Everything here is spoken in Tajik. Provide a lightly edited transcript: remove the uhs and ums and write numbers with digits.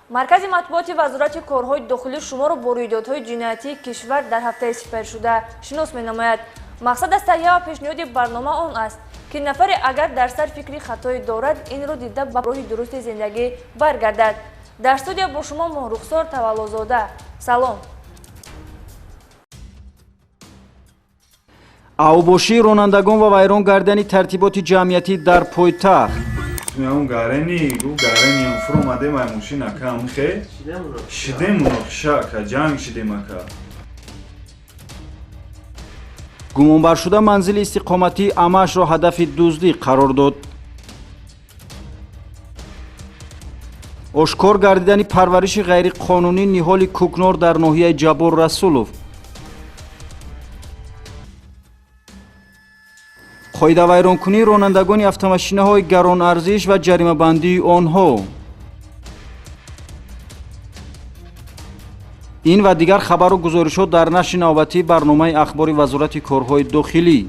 Маркази матбуоти Вазорати корҳои дохилӣ шуморо бо рӯйдодҳои ҷиноятии кишвар дар ҳафтаи сипаришуда шинос менамояд. Мақсад аз таҳия ва пешниҳоди барнома он аст, ки нафаре агар дар сар фикри хатое дорад, инро дида ба роҳи дурусти зиндагӣ баргардад. Дар студия бо шумо Моҳрухсор Таваллозода. Салом. Авбошии ронандагон ва вайрон гардани тартиботи ҷамъиятӣ дар пойтахт. Меам гарени, гу гарени, фуромадем ай мошин ака, амхе шидем муноқиша ака, ҷанг шидем ака. Гумонбаршуда манзили истиқоматии амаашро ҳадафи дуздӣ қарор дод. Ошкор гардидани парвариши ғайриқонунии ниҳоли кӯкнор дар ноҳияи Ҷаббор Расулов. Қоидавайронкунии ронандагони автомошинаҳои гаронарзиш ва ҷаримабандии онҳо. Ин ва дигар хабару гузоришҳо дар нашри навбатии барномаи ахбори Вазорати корҳои дохилӣ.